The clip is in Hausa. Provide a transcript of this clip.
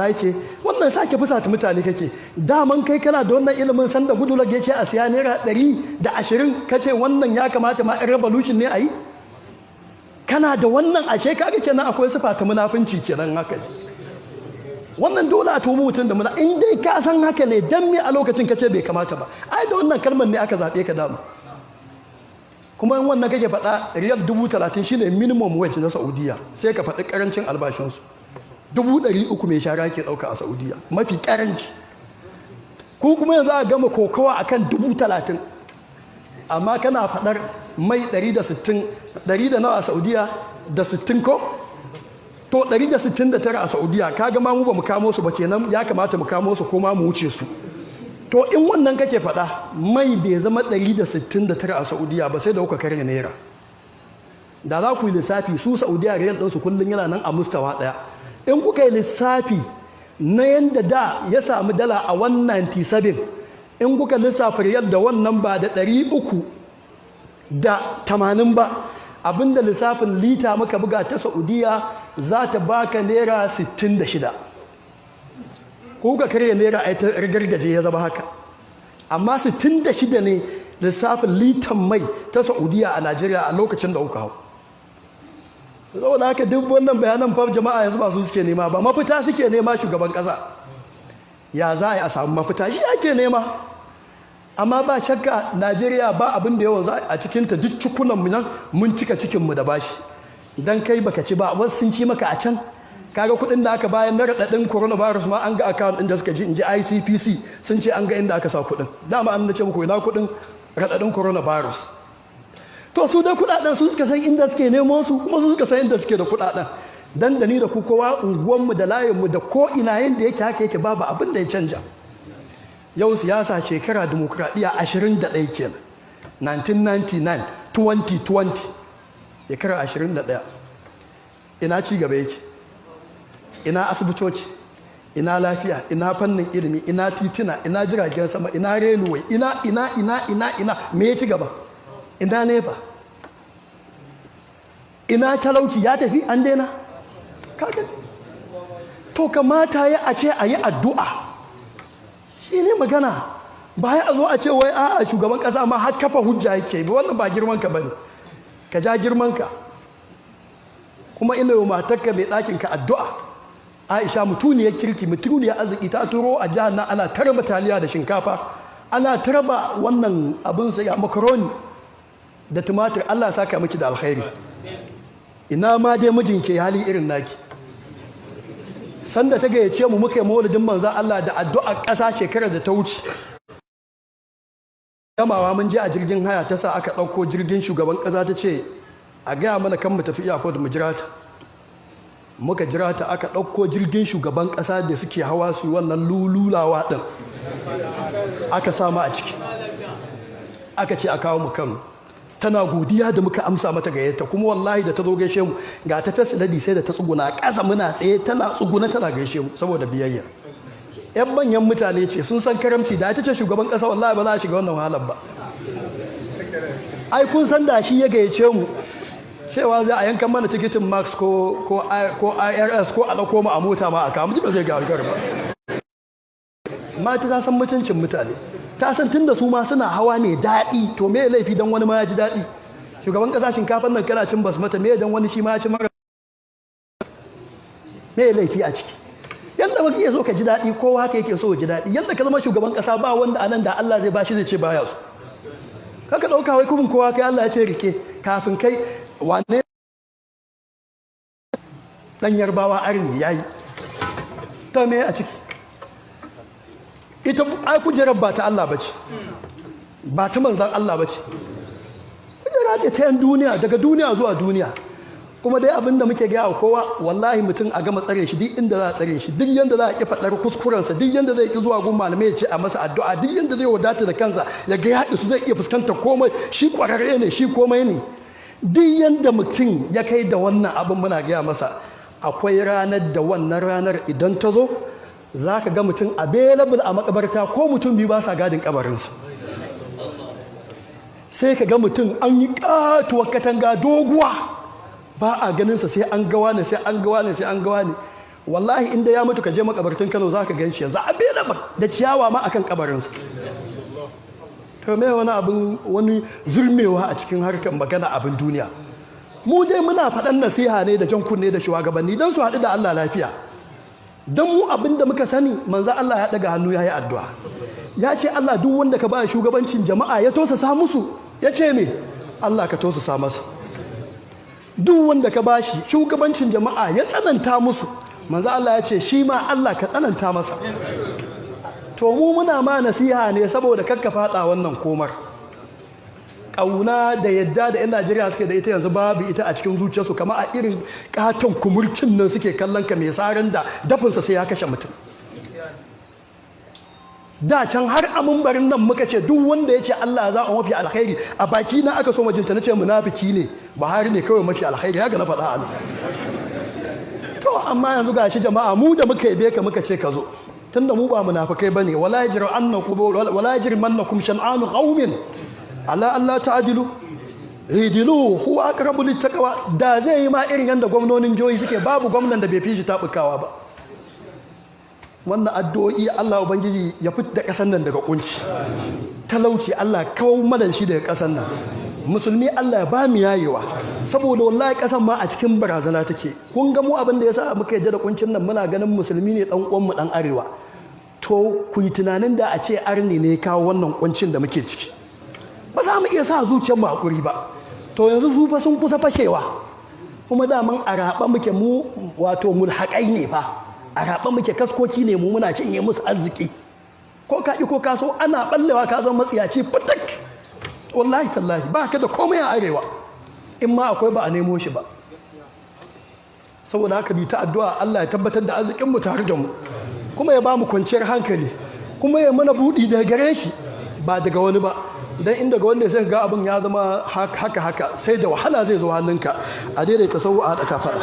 Yake wannan sake fusata mutane kake. Daman kai kana da wannan ilimin sanda Goodluck yake a siya ₦120, kace wannan ya kamata ma in revolution ne a yi. Kana da wannan, ashe kaga kenan akwai sifa ta munafunci kenan. Haka ne wannan, dole a tuhumi mutum da muna. In dai ka san haka ne, dan me a lokacin kace bai kamata ba? Ai da wannan kalmar ne aka zaɓe ka dama. Kuma in wannan kake faɗa, riyal 30,000 shine minimum wage na Saudiya, sai ka faɗi ƙarancin albashinsu. 300,000 mai shara ke ɗauka a Saudiya, mafi ƙaranci. Ko kuma yanzu a gama kokawa akan 30,000, amma kana faɗar mai 160, 100 da nawa a Saudiya? Da 60 ko? To, 169 a Saudiya. Kaga ma mu ba mu kamo su ba kenan, ya kamata mu kamo su ko ma mu wuce su. To, in wannan kake faɗa, mai bai zama 169 a Saudiya ba sai da kuka karya naira. Da za ku yi lissafi, su Saudiya riyal ɗinsu kullum yana nan a mustawa ɗaya. In kuka yi lissafi na yanda da ya sami dala a 197, in kuka lissafa riyal da wannan, ba da 380 ba, abinda lissafin lita muka buga ta Saudiya za ta baka ₦66. Kuka karya naira, a ta gargaje ya zama haka, amma 66 ne lissafin litan mai ta Saudiya a Najeriya a lokacin da kuka hau. Saboda haka duk wannan bayanan fa, jama'a yanzu ba su suke nema ba, mafita suke nema. Shugaban kasa, ya za a yi a samu mafita, shi ake nema. Amma ba shakka Najeriya ba abin da yawan a cikinta, duk cikunan mu nan mun cika cikinmu da bashi. Dan kai baka ci ba, wasu sun ci maka a can. Kaga kuɗin da aka bayan na raɗaɗin coronavirus ma, an ga account ɗin da suka ji, in ji ICPC, sun ce an ga inda aka sa kuɗin. Dama an nace muku ina kuɗin raɗaɗin coronavirus. To, su dai kuɗaɗen su suka san inda suke nemo su, kuma su suka san inda suke da kuɗaɗen. Dan da ni da ku, kowa unguwanmu da layinmu da ko ina, yanda yake haka yake, babu abin da ya canja. Yau siyasa shekara dimokuraɗiyya 21 kenan, 1999, 2020, shekara 21. Ina ci gaba yake? Ina asibitoci? Ina lafiya? Ina fannin ilimi? Ina tituna? Ina jiragen sama? Ina railway? Ina, ina, ina, ina, ina? Me ya ci gaba? Ina NEPA? Ina talauci ya tafi, an daina? Kaga, to, kamata ya a ce a yi addu'a, shi ne magana. Ba ya zo a ce wai a'a, shugaban kasa ma har kafa hujja yake bi. Wannan ba girman ka bane, ka ja girman ka. Kuma ina yi matarka mai ɗakin ka addu'a, Aisha, mutuniyar kirki, mutuniyar arziki. Ta turo a jihar nan ana tarba taliya da shinkafa, ana tarba wannan abin sai makaroni da tumatir. Allah saka miki da alkhairi. Ina ma dai mijin ke hali irin naki. Sanda ta gayyace mu muka yi maulidin manzan Allah da addu'a ƙasa shekarar da ta wuce, gamawa mun je a jirgin haya, ta sa aka ɗauko jirgin shugaban ƙasa, ta ce a gaya mana kan mu tafi airport, mu jira ta. Muka jira ta, aka ɗauko jirgin shugaban ƙasa da suke hawa su wannan lululawa ɗin, aka samu a ciki, aka ce a kawo mu Kano. Tana godiya da muka amsa mata gayyata. Kuma wallahi da ta zo gaishe mu, ga ta first lady, sai da ta tsuguna ƙasa, muna tsaye tana tsuguna tana gaishe mu saboda biyayya. Yan manyan mutane ce, sun san karamci. Da ita ce shugaban ƙasa, wallahi ba za a shiga wannan wahalar ba. Ai kun san da shi ya gayyace mu, cewa za a yankan mana tikitin Max ko IRS ko a ɗauko mu a mota ma a kawo, ba zai gagar ba. Mata ta san mutuncin mutane, ta san tunda su ma suna hawa ne daɗi. To, me laifi don wani ma ya ji daɗi? Shugaban ƙasa, shinkafar nan kana cin basmata, me don wani shi ma ya ci mara? Me laifi a ciki? Yadda baka iya so ka ji daɗi, kowa haka yake so ji daɗi. Yadda ka zama shugaban ƙasa, ba wanda anan da Allah zai bashi zai ce baya so. Kaka ɗauka wai kubin kowa kai Allah ya ce rike kafin kai. Wane ɗan Yarbawa arni yayi ta me a ciki? Ita ai kujerar ba ta Allah bace, ba ta manzan Allah bace, kujera ce ta yan duniya, daga duniya zuwa duniya. Kuma dai abin da muke gaya wa kowa, wallahi mutum a gama tsare shi, duk inda za a tsare shi, duk yanda za a ƙi faɗar kuskurensa, duk yanda zai ƙi zuwa gun malamai ya ce a masa addu'a, duk yanda zai wadata da kansa, ya ga ya su zai iya fuskantar komai, shi ƙwararre ne, shi komai ne, duk yanda mutum ya kai da wannan abin, muna gaya masa akwai ranar da wannan ranar idan ta zo, za ka ga mutum available a makabarta, ko mutum biyu ba sa gadin kabarinsa. Sai ka ga mutum an yi katuwar katanga doguwa, ba a ganinsa, sai an gawa ne, sai an gawa ne, sai an gawa ne. Wallahi inda ya mutu, ka je makabartun Kano za ka gan shi yanzu available da ciyawa ma akan kabarinsa. To, me wani abin wani zurmewa a cikin harkar magana abin duniya? Mu dai muna faɗan nasiha ne da jan kunne da shugabanni don su haɗu da Allah lafiya. Don mu abin da muka sani, manzo Allah ya ɗaga hannu ya yi addu'a, ya ce, "Allah, duk wanda ka ba shugabancin jama'a ya tosasa musu," ya ce me? "Allah ka tosasa masa." Duk wanda ka ba shi shugabancin jama'a ya tsananta musu, manzo Allah ya ce shi ma Allah ka tsananta masa. To, mu muna ma nasiha ne saboda kakka faɗa wannan komar. Ƙauna da yadda da 'yan Najeriya suke da ita yanzu, babu ita a cikin zuciyarsu, kama a irin katon kumurcin nan suke kallon ka, mai tsarin da dafinsa sai ya kashe mutum. Da can har a mumbarin nan muka ce duk wanda ya ce Allah za a mafi alkhairi, a baki na aka so majinta, na ce munafiki ne, Buhari ne kawai mafi alkhairi, haka na faɗa a nan. To, amma yanzu ga shi jama'a, mu da muka yabe ka muka ce ka zo, tunda mu ba munafikai bane. Wala yajri annakum wala yajrimannakum shan'anu qaumin ala alla ta'dilu, i'dilu huwa aqrabu littaqwa. Da zai yi ma irin yanda gwamnonin jihohi suke, babu gwamnan da bai fi shi tabukawa ba. Wannan addu'o'i, Allah ubangiji ya fitta kasar nan daga kunci, talauci, Allah kawo mana shi daga kasar nan. Musulmi, Allah ya ba mu yayewa, saboda wallahi kasan ma a cikin barazana take. Kun ga mu abin da yasa muka yadda da kuncin nan, muna ganin musulmi ne dan uwan mu dan arewa. To, ku yi tunanin da a ce arni ne kawo wannan kuncin da muke ciki, ba za mu iya sa zuciyar mu hakuri ba. To, yanzu su fa sun kusa fashewa, kuma daman a raɓa muke mu, wato mulhaƙai ne fa, a raɓa muke, kaskoki ne mu, muna cinye musu arziki. Ko ka ƙi ko ka so, ana ɓallewa ka zama matsiyaci fitak. Wallahi tallahi ba ka da komai a arewa, in ma akwai ba a nemo shi ba. Saboda haka bi ta addu'a, Allah ya tabbatar da arzikin mu tare da mu, kuma ya ba mu kwanciyar hankali, kuma ya mana buɗi daga gare shi, ba daga wani ba. Dan inda ga wanda sai ga abin ya zama haka haka, sai da wahala zai zo hannunka. A daidaita sau, a haɗa kafaɗa.